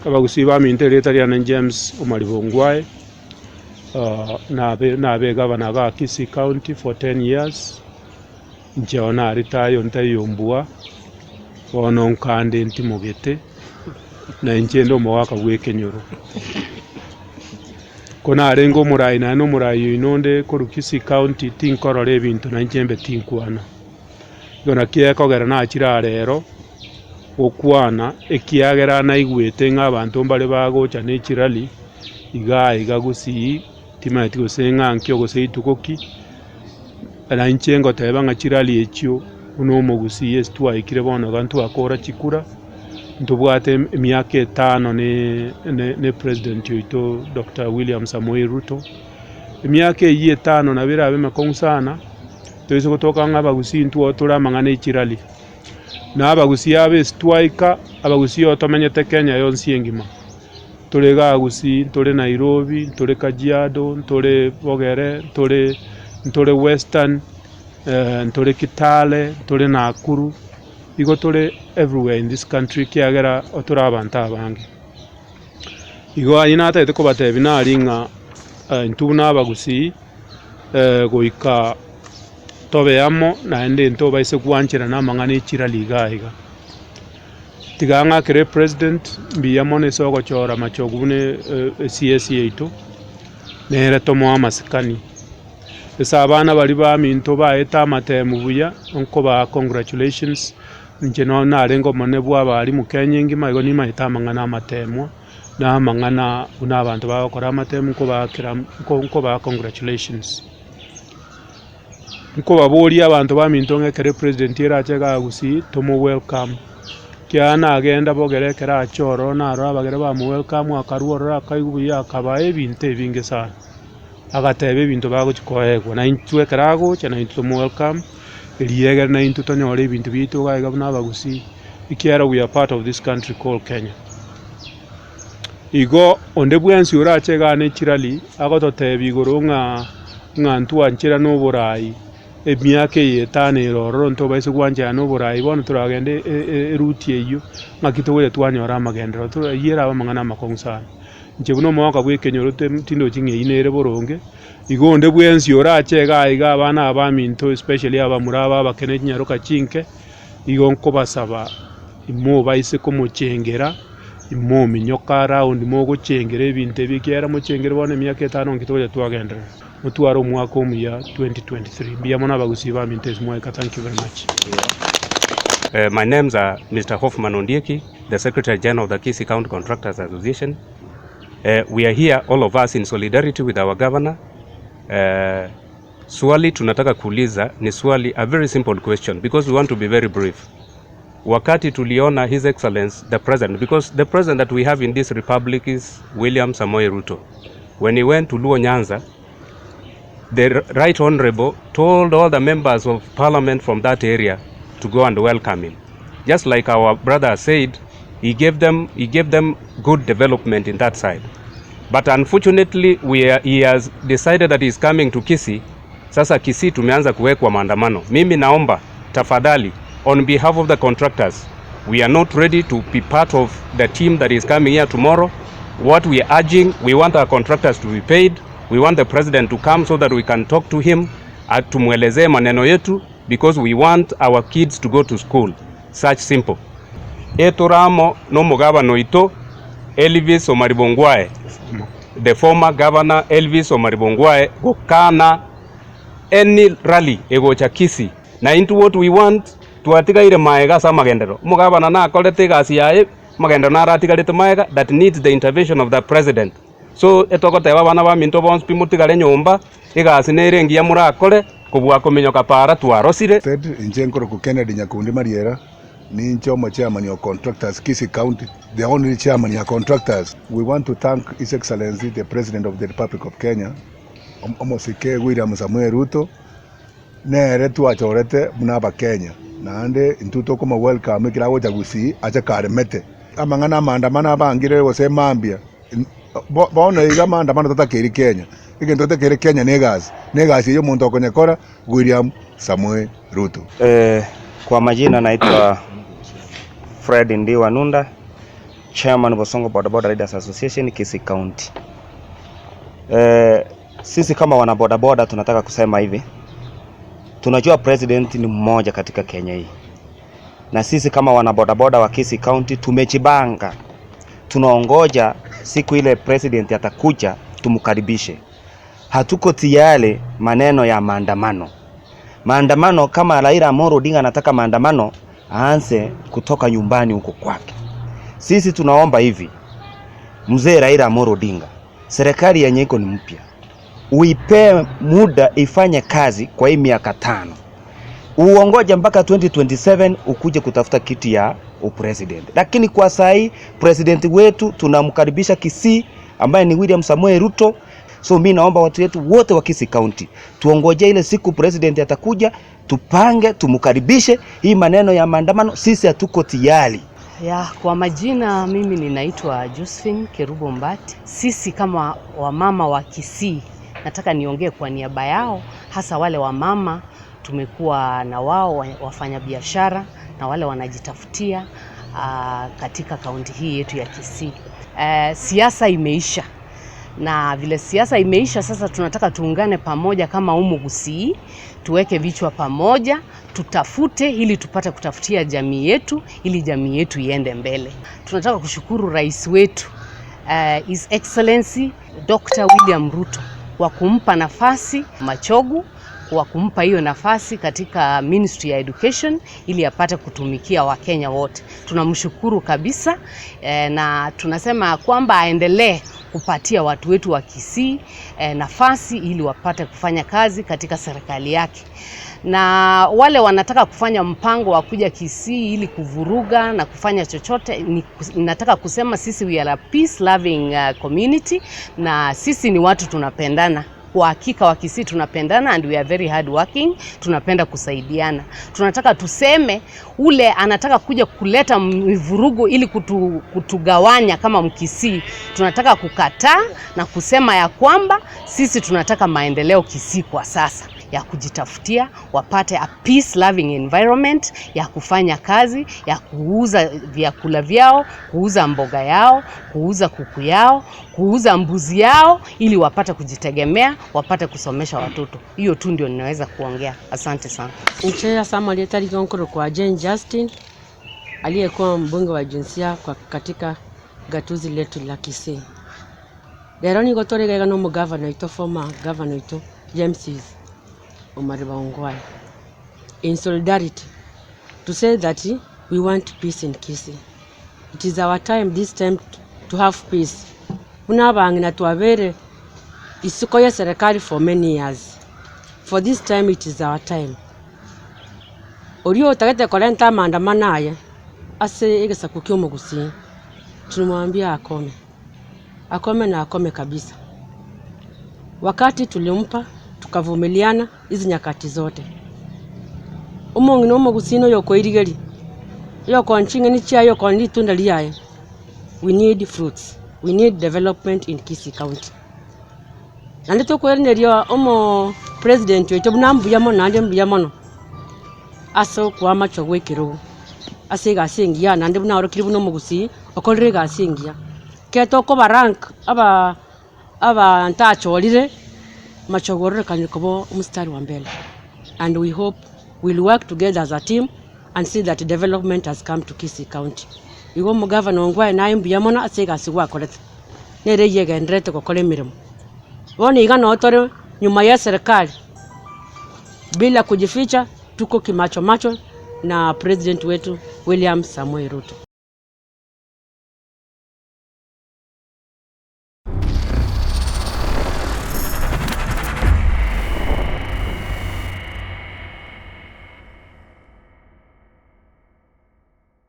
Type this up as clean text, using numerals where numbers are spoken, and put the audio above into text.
Abagusii baminto erieta riane James Omariba Ongwae, nabe nabe egavana igaa Kisii County for ten years, inche oo naretire ntaiyo mbua, bono nkande ntimogete, na inche inde omogaka bw'ekenyoro. Ko narenge omorai naende omorai oino onde korwa Kisii County tinkorora ebinto na inche mbe tinkwana. Igo naki ekogera nachire aa rero, gokwana ekiagera naigwete ng'a abanto mbare bagocha ne chirally igaa iga gusii, timanyeti gose ng'a nkio gose rituko ki, na inche ngoteba ng'a chirally echio buna omogusii ase twaikire bono iga ntwakora chikura, ntobwate emiaka etano ne ne president oito Doctor William Samoei Ruto, emiaka eyio etano nabo erabe emekong'u sana, toise gotoka ng'a abagusii intwe tore amang'ana e chirally. Na abagusii aba ase twaika, abagusii oo tomenyete Kenya yonsi engima, ntore igaa Gusii, ntore Nairobi, ntore Kajiado, ntore Bogere, ntore ntore Western, ntore Kitale, ntore Nakuru, igo tore everywhere in this country ekiagera tore abanto abange. Igo ayio natagete kobatebia nari ng'a intwe buna abagusii goika tobe amo naende ntobaise gwancherana amang'ana e chirally iga iga. Tiga ng'akere epresident mbuya mono ase ogochora Machogu buna e CS yaito, nere tomoe amasikani. Ase abana baria baminto baete amatemu buya, nkobaa congratulations, inche nonye narenge omonene bwa abalimu Kenya engima igo nimanyete amang'ana amatemwa. Na amang'ana buna abanto bagokora amatemu nkobaakera nkobaa congratulations. Nkobaboria abanto baminto ng'a ekero epresident erache igaa gusii tomo welcome, ekiagera nagenda bogere ekero acha ororo narora abagere bamo welcome akarwa ororo akaigwa buya akabaa ebinto ebinge sana, agateba ebinto bagochi koegwa na intwe ekero agocha naintwe tomo welcome, erio egere naintwe tonyore ebinto biaito iga iga buna abagusii, ekiagera we are part of this country called Kenya. Igo onde bwensi orache igaa ne chirally agototebia igoro ng'a ng'a ntwancherane oborai, emiaka eye etano ere ororo ntobaise gwancherana oborai bono toragende eruti eyio, ng'aki togocha twanyora amagenderero tore eyio erabe amang'ana amakong'u sana. Inche buna omogaka bwa ekenyoro tindochi ng'a eyio nere boronge, igo onde bwensi orache igaa iga abana aba baminto especially abamura aba abake ne chinyaroka chinke, igo nkobasaba imobaise komochengera. Imominyoka around mogochengera ebinto ebi ekiagera mochengere bono emiaka etano nki togocha twagenderera. Motware omwaka omuya 2023. Mbuya mono abagusii baminto ase mwaika thank you very much. My name's are Mister Hoffman Ondieki, the Secretary General of the Kisii County Contractors Association. We are here all of us in solidarity with our governor. Swali tunataka kuuliza ni swali a very simple question because we want to be very brief. Wakati tuliona His Excellence the President, because the president that we have in this republic is William Samoei Ruto. When he went to Luo Nyanza, the Right Honorable told all the members of parliament from that area to go and welcome him. Just like our brother said, he gave them, he gave them good development in that side. But unfortunately, we are, he has decided that he is coming to Kisii. Sasa Kisii tumeanza kuwekwa maandamano. Mimi naomba tafadhali, on behalf of the contractors, we are not ready to be part of the team that is coming here tomorrow. What we are urging, we want our contractors to be paid. We want the president to come so that we can talk to him, tumwelezee maneno yetu because we want our kids to go to school. Such simple. Etore amo nomogabana oito Elvis Omariba Ongwae, the former governor Elvis Omariba Ongwae gokana any rally egocha Kisii. Na intwe what we want twatigaire maega ase amagenderero. Omogabana nakorete egasi yaye, amagenderero naro atigarete maega that needs the intervention of the president. So etogoteba abana baminto bonsi pi motigare nyomba, egasi nere engiya morakore, kobua kominyoka para twarosire. Ted, Inche nkorokwa Kennedy Nyakundi Mariera, ninche omochairman o contractors Kisii County, the only chairman ya contractors. We want to thank His Excellency the President of the Republic of Kenya, Omosike William Samoei Ruto, nere twachorete buna abakenya, naende intwe tokomo welcome ekero agocha Gusii ache karemete. Amang'ana amaandamano abangire gose mambia. Bono iga maandamano totakeire Kenya, egento totakeire Kenya na egasi, na egasi eyio omonto okonyekora William Samoei Ruto. Kwa majina naitwa Fred Ndiwa Nunda. Chairman Bosongo Boda Boda Riders Association Kisii County. Sisi kama wana boda boda tunataka kusema hivi. Tunajua president ni mmoja katika Kenya hii. Na sisi kama wana boda boda wa Kisii County tumejipanga. Tunaongoja siku ile president atakuja tumkaribishe. Hatuko tayari maneno ya maandamano. Maandamano kama Raila Amolo Odinga anataka maandamano, aanze kutoka nyumbani huko kwake. Sisi tunaomba hivi, mzee Raila Amolo Odinga, serikali yenye iko ni mpya, uipe muda ifanye kazi kwa hii miaka 5, uongoje mpaka 2027 ukuje kutafuta kiti ya upresident. Lakini kwa saa hii president wetu tunamkaribisha Kisii, ambaye ni William Samoei Ruto. So mi naomba watu wetu wote wa Kisii County tuongoje ile siku president atakuja, tupange tumkaribishe. Hii maneno ya maandamano sisi hatuko tayari. Ya, kwa majina mimi ninaitwa Josephine Kerubo Mbati. Sisi kama wamama wa Kisii, nataka niongee kwa niaba yao, hasa wale wamama tumekuwa na wao wafanyabiashara na wale wanajitafutia katika kaunti hii yetu ya Kisii. Siasa imeisha. Na vile siasa imeisha sasa tunataka tuungane pamoja kama umu Gusii, tuweke vichwa pamoja, tutafute ili tupate kutafutia jamii yetu, ili jamii yetu iende mbele. Tunataka kushukuru rais wetu, His Excellency Dr. William Ruto kwa kumpa nafasi Machogu, kwa kumpa hiyo nafasi katika Ministry ya Education ili apate kutumikia Wakenya wote. Tunamshukuru kabisa, na tunasema kwamba aendelee kupatia watu wetu wa Kisii nafasi ili wapate kufanya kazi katika serikali yake. Na wale wanataka kufanya mpango wa kuja Kisii ili kuvuruga na kufanya chochote, nataka kusema sisi we are a peace loving community, na sisi ni watu tunapendana. Kwa hakika wa Kisii tunapendana and we are very hard working, tunapenda kusaidiana. Tunataka tuseme ule anataka kuja kuleta mivurugu ili kutugawanya kama Mkisii, tunataka kukataa na kusema ya kwamba sisi tunataka maendeleo Kisii kwa sasa, ya kujitafutia, wapate a peace loving environment ya kufanya kazi, ya kuuza vyakula vyao, kuuza mboga yao, kuuza kuku yao, kuuza mbuzi yao, ili wapate kujitegemea, wapate kusomesha watoto. Hiyo tu ndio ninaweza kuongea. Asante sana. Ncheya Samuel Etari Gonkoro kwa Jane Justin aliyekuwa mbunge wa jinsia kwa katika gatuzi letu la Kisii. Lero nigo toregega no mugavana ito, former governor ito James Omariba Ongwae, in solidarity to say that we want peace in Kisii. It is our time this time to have peace. Buna abang'ina twabere isiko ya serikali for many years. For this time it is our time. Orio otagete korenta maandamano aya ase egesaku kia omogusii, tulimwambia akome. Akome na akome kabisa. Wakati tulimpa tukavumiliana hizi nyakati zote. Omong'ina omogusii noyo okoirigeria, oyo okonchinga chiaye okon ritunda riaye. We need fruits. We need development in Kisii County. Naende tokoereneria omo president oito buna mbuya mono naende mbuya mono ase okoamacha gwa ekerogo ase egasi engiya naende buna aorokire buna omogusii okorire egasi engiya. Ekero tokoba rank aba abanto achorire machogu ororekane koba omostari wa mbele, and we hope we'll work together as a team and see that development has come to Kisii County. Igo omogavana Ongwae naye mbuya mono ase egasi gwakorete, nere eywo egenderete gokora emeremo. Bono iga noo tore nyuma ya serikali bila kujificha, tuko kimacho macho na president wetu William Samoei Ruto.